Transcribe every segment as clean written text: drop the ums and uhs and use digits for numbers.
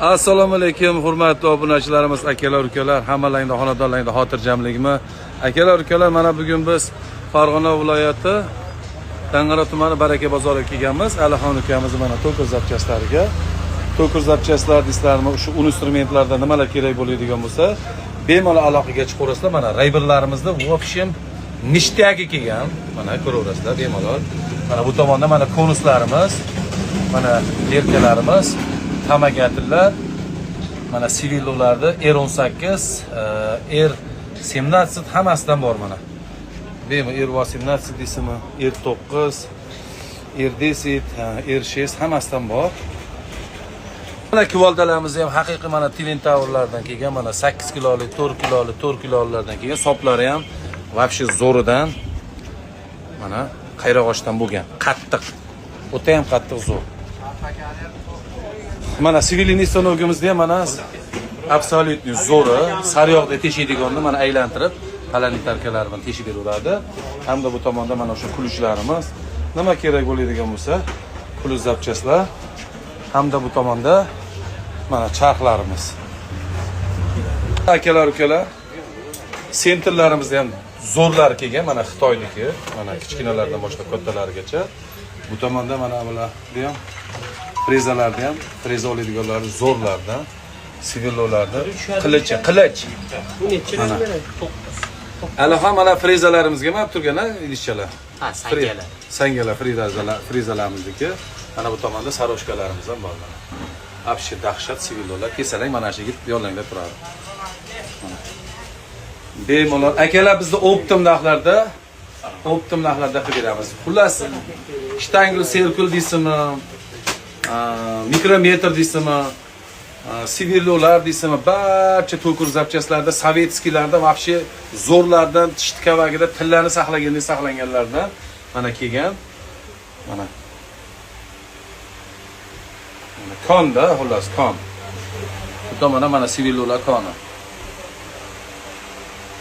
Assalomu alaykum, hurmatli obunachilarimiz, akalar, ukalar, hammalaringda xonadonlaringda xotirjamlikmi? Akalar, ukalar, mana bugun biz Farg'ona viloyati Dang'ara tumani Baraka bozoriga kelganmiz. Alixon ukamizni mana токарь zapchastlariga. Токарь zapchastlar deysizlarmi, shu instrumentlarda nimalar kerak bo'ladigan bo'lsa, bemalol aloqaga chiqaverasizlar. Mana rayberlarimizda в общем ништяк i kelgan. Mana ko'raverasizlar bemalol. Mana bu tomonda mana konuslarimiz, mana lelkalarimiz, помогатель lar, mana сверло larda R18, R17 hammasidan bor mana. Deymi, R18 deysizmi, R9, R10, R6 hammasidan bor. Mana кувалда larimiz ham haqiqiy mana Twin Towerlardan kelgan, mana 8 kiloli, 4 kiloli, 4 kilolilardan kelgan. Soplari ham вообще zo'ridan. Mana qayrag'ochdan bo'lgan, qattiq. O'ta ham qattiq, zo'r. Mana сверлильный станок imizda ham mana абсолютный zo'ri, sariyog'da teshiydiganni mana aylantirib, планетарка lar bilan teshib beraveradi. Hamda bu tomonda mana o'sha ключ larimiz. Nima kerak bo'ladigan bo'lsa, ключ zapchastlar. Hamda bu tomonda mana charxlarimiz. Akalar, ukalar, центр larimizda ham zo'rlari kelgan, mana Xitoyniki, mana kichkinalardan boshlab kattalarigacha. Bu tomonda mana bular ham frezalarni ham, freza oladiganlari zo'rlardan, сверло larda qilichi, qilich. Bu necha beradi? Alixon, mana frezalarimizga ham turgan, ha, idishchalar. Ha, sangalar. Sangalar, frezalar, frezalarimizniki. Mana bu tomonda сорожка larimiz ham bor mana. Вообще dahshat сверло lar. Kelsalang, mana shu yigit yonlangda turadi. Mana. Bemalol akalar, bizda оптом narxlarda, оптом narxlarda qilib beramiz. Xullas, штангель циркуль deysizmi, mikrometr deysizmi, сверло lar deysizmi, barcha токарь zapchastlarda, советский larda вообще zo'rlardan, tishni kavagida tillarni saqlagandek saqlanganlardan mana kelgan. Mana. Mana konda, xullas, kon. Bu tomonda mana сверло lar koni.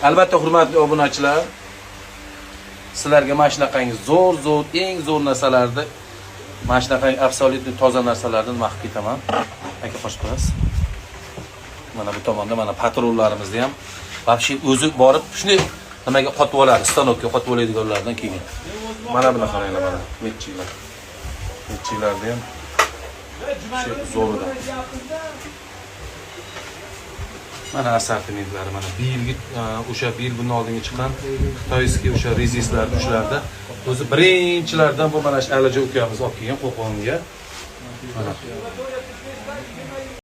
Albatta, hurmatli obunachilar, sizlarga mana shunaqangi zo'r zo'r, eng zo'r narsalarni, mana shunaqangi абсолютно toza narsalarni nima qilib ketaman. Aka, qo'shib qo'yasiz. Mana bu tomonda mana patronlarimizni ham вообще o'zi borib shunday nimaga qotib oladi, stanokka qotib oladiganlardan kelgan. Mana buni qaranglar, mana metchiklar. Metchiklarni ham shu zo'ridan. Mana assortimentlari, mana biyilgi, o'sha bir yil bundan oldingi chiqqan xitoyskiy o'sha rezistlar, o'shalarda o'zi birinchilardan bu mana shu Alijon ukamiz olib kelgan Qo'qonga. Mana.